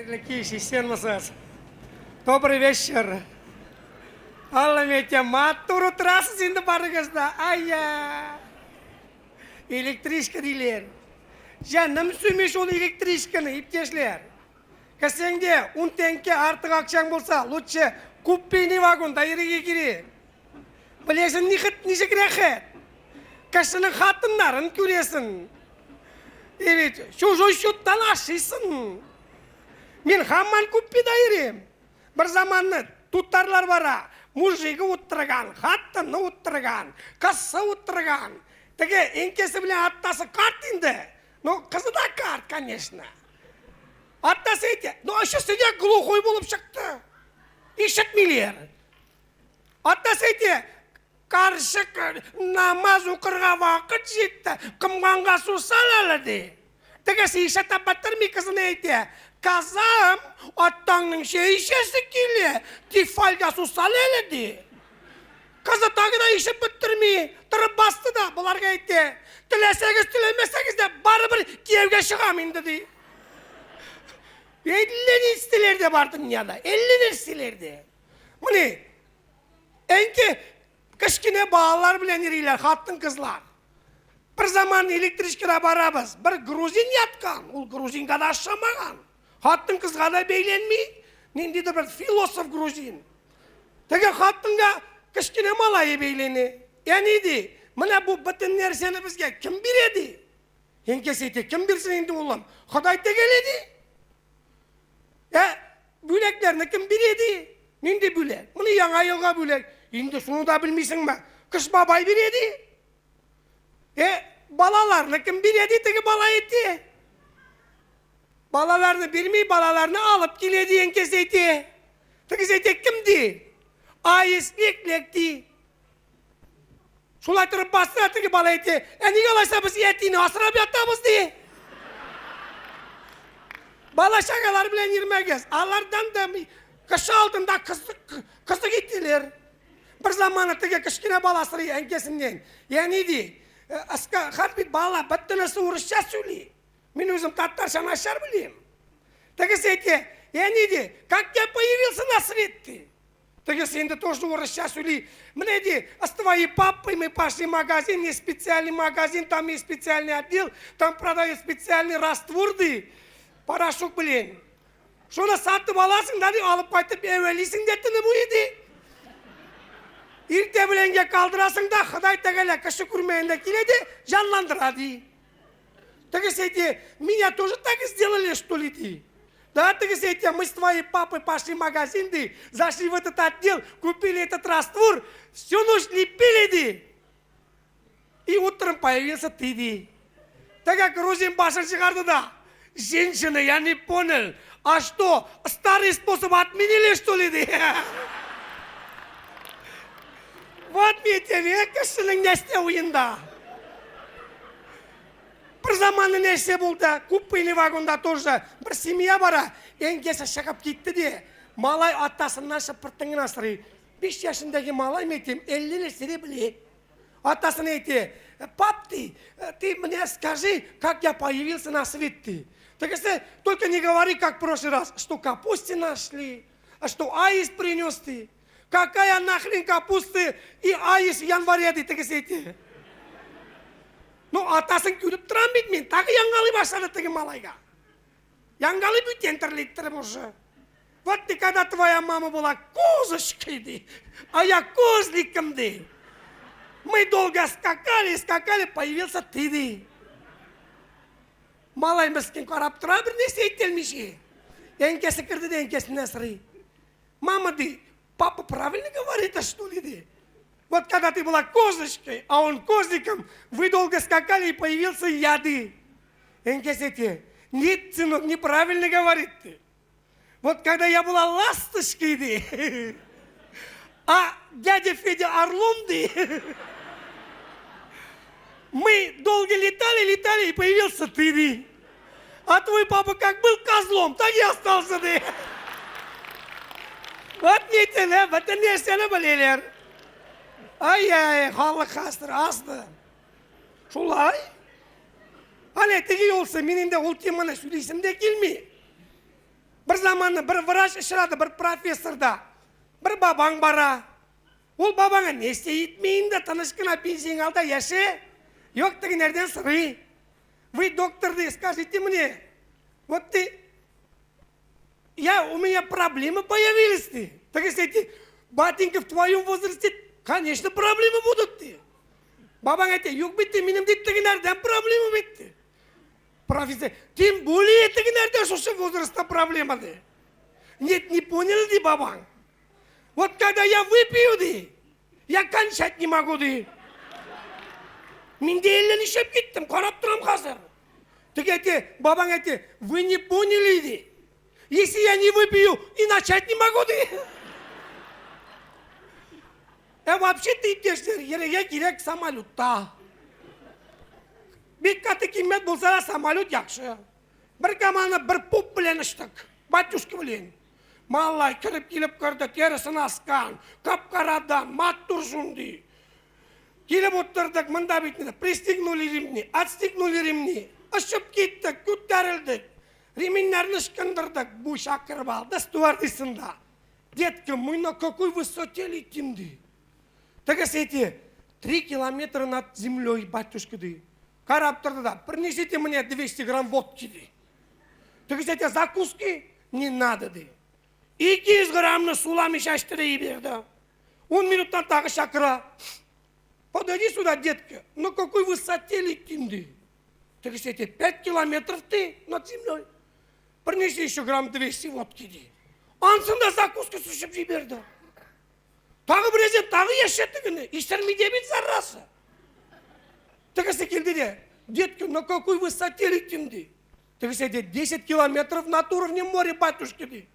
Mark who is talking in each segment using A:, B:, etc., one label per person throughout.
A: Хәерле кич, исәнмесез. Добрый вечер. Алла әйтә, матур утырасыз инде барыгыз да. Ая. Электричка диләр. Җаным сөйми шул электричканы, иптәшләр. Кесәңдә ун тәңкә артык акчаң булса, лучше купейный вагонда йөрергә кирәк. Беләсең, ничек рәхәт. Кешенең хатыннарын күрәсең. И ведь чужой счеттан ашыйсың. Мин һаман купеда йөрим. Бер заманны тутарлар бара, мужигы утырган, хатыны утырган, кызы утырган. Теге әнкәсе белән атасы карт инде. Ну, кызы да карт, конечно. Атасы әйтә, ну, өчесе дә глухой булып чыкты. Ишетмиләр. Атасы әйтә, карчык намаз укырга вакыт җитте, комганга су сал әле, ди. Тегесе ишетеп бетерми кызына әйтә, кызым, атаңның чәй эчәсе килә, тефальгә су сал әле, ди. Кызы тагы да ишеп бетерми, торып басты да, боларга әйтә, теләсәгез, теләмәсәгез дә, барыбер кияүгә чыгам инде, ди. Әллә нәрсәләр дә бар дөньяда, әллә нәрсәләр дә. Менә әнке кечкенә балалар белән йөриләр, хатын-кызлар. Бер заман электричкада барабыз, бер грузин яткан, ул грузинга да ошамаган. Хатын-кызга да бәйләнми, ниндидер бер философ грузин. Теге хатынга кечкенә малае бәйләнә. Әни ди, менә бу бөтен нәрсәне безгә кем бирә ди? Әнкәсе әйтә, кем бирсен инде улым? Ходай тәгалә ди. Ә бүләкләрне кем бирә ди? Нинди бүләк? Моны яңа елга бүләк. Инде шуны да белмисеңме? Кыш бабай бирә ди. Ә балаларны кем бирә ди теге бала әйтә. Балаларны бирми, балаларны алып килә ди әнкәсе әйтә. Тегесе әйтә, кем ди? Аист лек-лек ди. Шулай торып басты да теге бала әйтә, ә нигә алайса без әтине асрап ятабыз ди. Бала чагалар белән йөрмәгез. Алардан да кеше алдында кызык итәләр. Бер заманы теге кечкенә бала сорый әнкәсеннән. Я ни ди? Аска хат бит бала бөтенесе урысча сөйли. Мин үзем татарча начар беләм. Тегесе әйтә, я ни ди? Как я появился на свет ди? Тегесе инде тоже урысча сөйли. Менә ди, с твоей папой мы пошли в магазин, есть специальный магазин, там есть специальный отдел, там продают специальный раствор ди, порошок белән. Шуны сатып аласың да ди, алып кайтып әвәлисең дә төне буе ди. Иртә беләнгә калдырасың да, Ходай Тәгалә кеше күрмәгәндә килә ди, җанландыра ди. Тегесе әйтә, меня тоже так сделали, что ли, ди. Да, тегесе әйтә, мы с твоей папой пошли в магазин, ди, зашли в этот отдел, купили этот раствор, всю ночь лепили, ди. И утром появился ты, ди. Теге грузин башын чыгарды да, женщина, я не понял, а что, старый способ отменили, что ли, ди. Вот мин әйтәм, кешенең нәрсә уенда. Бер заманны нәрсә булды, купейный вагонда тоже бер семья бара, әнкәсе чыгып китте ди. Малай атасыннан шыпыртын гына сорый. 5 яшендәге малай мин әйтәм, әллә нәрсә белә. Атасына әйтә, пап ты, ты мне скажи, как я появился на свет ты. Тегесе, только не говори, как в прошлый раз, что капусты нашли, а что аист принес ты. Какая нахрен капусты и аист в январе ди тегесе әйтә. Ну, атасын күреп торам бит мин, тагы яңгалый башлады теге малайга. Яңгалый бүтән төрле иттереп уже. Вот ты, когда твоя мама была козочкой, ди, а я козликом, ди. Мы долго скакали, скакали, появился ты, ди. Малай мескен карап тора, бер нәрсә әйтә алмыйча. Әнкәсе керде дә әнкәсеннән сорый. Мама, ди, папа правильно говорит, а что ли, ди? Вот когда ты была козочкой, а он козликом, вы долго скакали и появился я, ди. Әнкәсе әйтә, нет, сынок, неправильно говорит ты. Вот когда я была ласточкой, ди, а дядя Федя орлом, ди, мы долго летали, летали, и появился ты, ди. А твой папа как был козлом, так и остался, ди. Вот нителе, бөтен нәрсәне беләләр. Ай-ай, халык хәзер азды. Шулай. Әле теге юлсы, мин инде ул теманы сөйлисем дә килми. Бер заманны бер врач очрады, бер профессор да. Бер бабаң бара. Ул бабаңа нәрсә итми инде, тыныч кына пенсияң ал да яшә. Юк, тегенәрдән сорый. Вы, доктор, ди, скажите мне, вот ты, я, у меня проблемы появились, ты. Так если ты, батенька, в твоем возрасте, конечно, проблемы будут, ты. Бабаң әйтә, юк бит, минем дип тегенәрдән проблема бит. Ди. Профессор, тем более тегенәрдә шушы возрастта проблема, ди. Нет, не понял, ди бабаң. Вот когда я выпью, ди, я кончать не могу, ди. Мин дә әллә нишләп киттем, карап торам хәзер. Теге әйтә, бабаң әйтә, вы не поняли, ди. Если я не выпью, и начать не могу, ди. Ә вообще ты иптәшләр, йөрергә кирәк самолетта. Бик каты кыйммәт булса да самолет яхшы. Бер команда бер поп белән очтык. Батюшка белән. Малай кереп килеп керде, тересен аскан, кап-карадан, матур шундый. Килеп утырдык, монда бит инде пристегнули ремни, отстегнули ремни. Очып киттек, күтәрелдек. Ременнәрне ычкындырдык. Бу чакырып алды стюардессында. Детка, мы на какой высоте летим, ди. Тегесе әйтә, 3 километра над землей, батюшка, ди. Карап торды да, принесите мне 200 грамм водки, ди. Тегесе әйтә, закуски не надо, ди. 200 граммны суламый чәчте ди бирде. 10 минуттан тагы чакыра. Подойди сюда, детка, на какой высоте летим, ди. Тегесе әйтә, 5 километров ты над землей. Принеси еще грамм 200 водки, ди. Ансын да закуска эчеп җибәрде. Тагы берәрсе тагы яшәтте генә. Исерми дә бит зараза. Тегесе килде дә, детка, на какой высоте летим, ди. Тегесе әйтә, 10 километров над уровнем моря, батюшки, ди.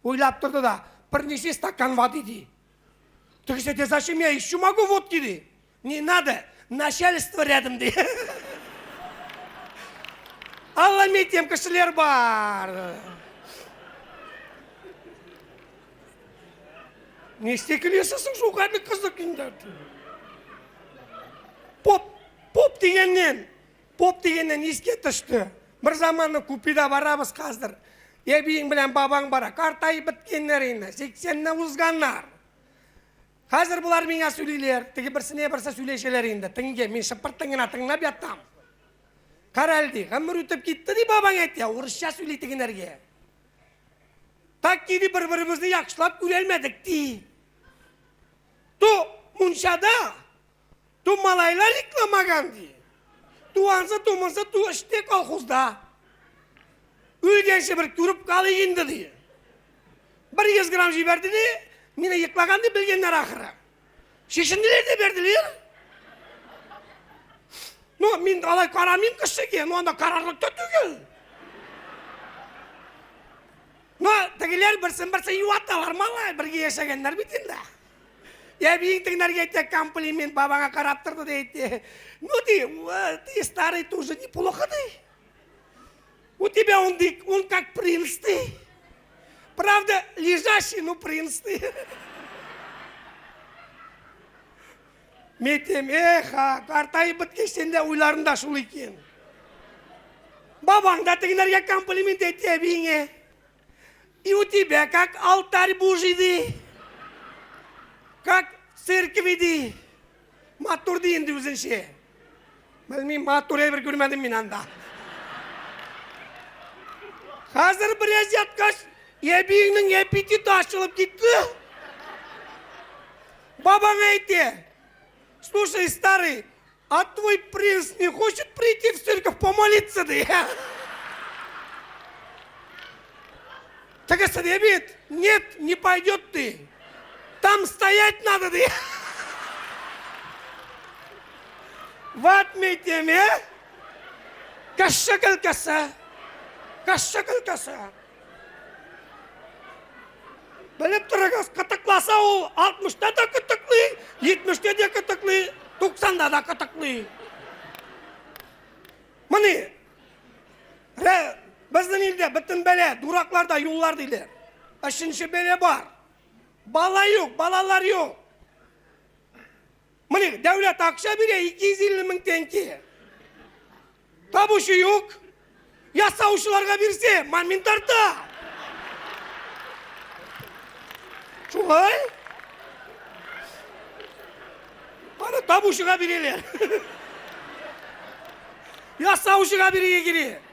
A: Уйлап торды да, принеси стакан воды, ди. Тегесе әйтә, зачем я еще могу водки, ди. Не надо, начальство рядом, ди. Алла әйтәм, кешеләр бар. Нәрсә көләсең шул кадәр кызык инде. Поп, поп дигәннән, поп дигәннән искә төште. Бер заманны купеда барабыз хәзер. Әбиең белән бабаң бара. Картаеп беткәннәр инде, 80-нән узганнар. Хәзер болар миңа сөйлиләр, теге берсенә берсе сөйләшәләр инде. Тыңгә, мин шыпыртын гына тыңлап ятам. Кара әле ди, гомер үтеп китте ди бабаң әйтә, урысча сөйли тегенәргә. Так ки ди бер-беребезне яхшылап күрәлмәдек ди. Ту мунчада, ту малайлар йокламаган ди. Ту ансы, ту монсы, ту эштә колхозда. Үлгәнче бер күреп калыйк инде ди. Бер 100 грамм җибәрде ди, мине йоклаган дип белгәннәр ахыры. Чишенделәр дә бирделәр. Ну, мин алай карамыйм кешегә, ну анда карарлык та түгел. Ну, тегеләр берсен берсе юаталар, малай, бергә яшәгәннәр бит инде. Әбиең тегеләргә әйтә комплимент, бабаңа карап торды ди әйтте. Ну, ди, ты старый тоже неплохо ди. У тебя он, ди, он как принц ты. Правда, лежащий, но принц ты. Мин әйтәм, эх, а, картаеп беткәч син дә уйларың да шул икән. Бабаң да тегеләргә комплимент әйтте әбиеңә. И у тебя как алтарь божий ди. Как церкви ди. Матур ди инде үзенчә. Белмим, матур әйбер күрмәдем мин анда. Хәзер бераз яткач, әбиеңнең аппетиты ачылып китте. Бабаң әйтә, слушай, старый, а твой принц не хочет прийти в церковь помолиться, ди. Тегесе ди бит, нет, не пойдет ты. Там стоять надо, ди. Вот әйтәм, ә? Кеше көлкесе. Кеше көлкесе. Белеп торыгыз, кытыкласа ул 60-та да кытыклый, 70-тә дә кытыклый, 90-да да кытыклый. Моны безнең илдә бөтен бәлә, дуракларда юллар диләр. Өченче бәлә бар. Бала юк, балалар юк. Менә дәүләт акча бирә 250 мең тәңкә. Табучы юк. Ясаучыларга бирсә, момент тарта. Шулай? Аны табучыга бирәләр. Ясаучыга бирергә кирәк.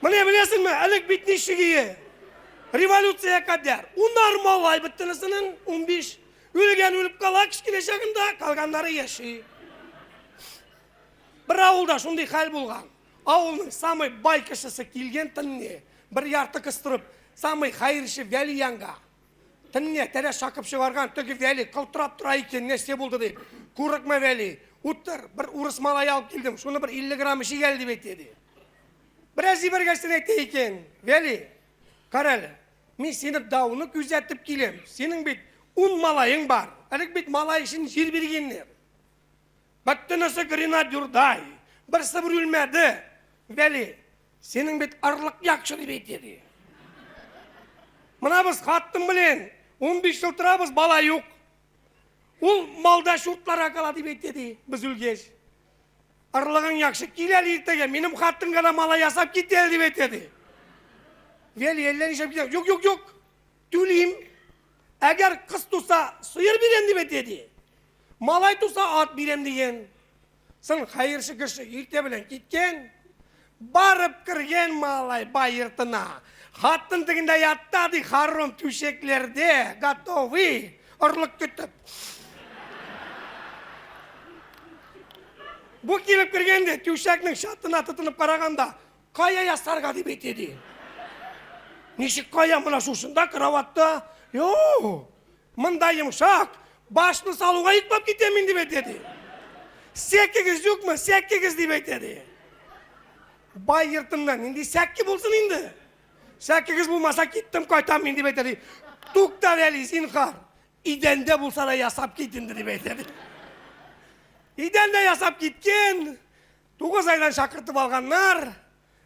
A: Менә беләсеңме, элек бит ничек ие. Революция кадәр. Унар малай бөтенесенең 15. Үлгән үлеп кала кечкенә чагында, калганнары яши. Бер авылда шундый хәл булган. Авылның самый бай кешесе килгән төнне, бер ярты кыстырып, самый хәерче Вәли янга. Төнне тәрәз шакып чыгарган теге Вәли кылтырап тора икән, нәрсә булды дип. Курыкма, Вәли, утыр, бер урыс малае алып килдем, шуны бер 50 грамм эчик әле дип әйтте ди. Бераз җибәргәчтен әйтә икән, Вәли, кара әле, мин сине дауны күзәтеп киләм, синең бит ун малаең бар, элек бит малай өчен җир биргәннәр. Бөтенесе гренадердай, берсе бер үлмәде. Вәли, синең бит арлык яхшы дип әйтә ди. Менә без хатын белән 15 ел торабыз, бала юк. Ул малда шуртларга кала дип әйтә ди, без үлгәч. Арлыгың яхшы, кил әле иртәгә, минем хатын гына малай ясап кит әле дип әйтә ди. Вәли әллә нишләп китә. Юк, юк, юк. Түлим. Әгәр кыз туса, сыер бирәм дип әйтә ди. Малай туса ат бирәм дигән. Соң хәерче кеше иртә белән киткән. Барып кергән малай бай йортына. Хатын тегендә ятта ди харом түшәкләрдә, готовый, орлык көтеп. Бу килеп кергәндә түшәкнең чатына тотынып караганда, кая ясарга дип әйтә ди. Ничек кая менә шушында кроватьта? Юк. Монда йомшак, башны салуга йоклап китәм мин дип әйтә ди. Сәкегез юкмы? Сәкегез дип әйтә ди. Бай йортында нинди сәке булсын инде? Сәкегез булмаса киттем, кайтам мин дип әйтә ди. Туктар әле, зинхар. Идәндә булса да ясап кит инде дип әйтә ди. Идәндә ясап киткән. 9 айдан чакыртып алганнар.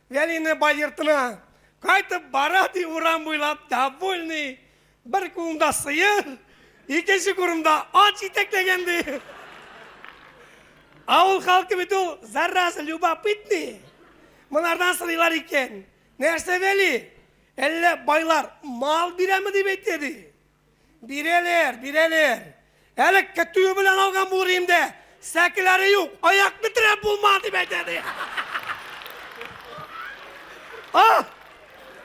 A: Вәлине бай йортына. Кайтып бара ди урам буйлап, довольный. Бер кулында сыер, икенче кулында ат җитәкләгән ди. Авыл халкы бит ул зараза любопытный. Монардан сорыйлар икән. Нәрсә Вәли? Әллә байлар мал бирәме дип әйтә ди. Бирәләр, бирәләр. Әле көтүе белән алган булыр инде. Сәкеләре юк, аякны терәп булма дип әйтә ди. А!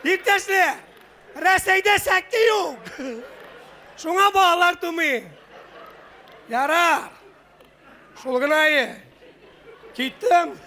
A: Иптәшләр, Рәсәйдә сәке юк. Шуңа балалар тумый. Ярар. Шул гына. Киттем.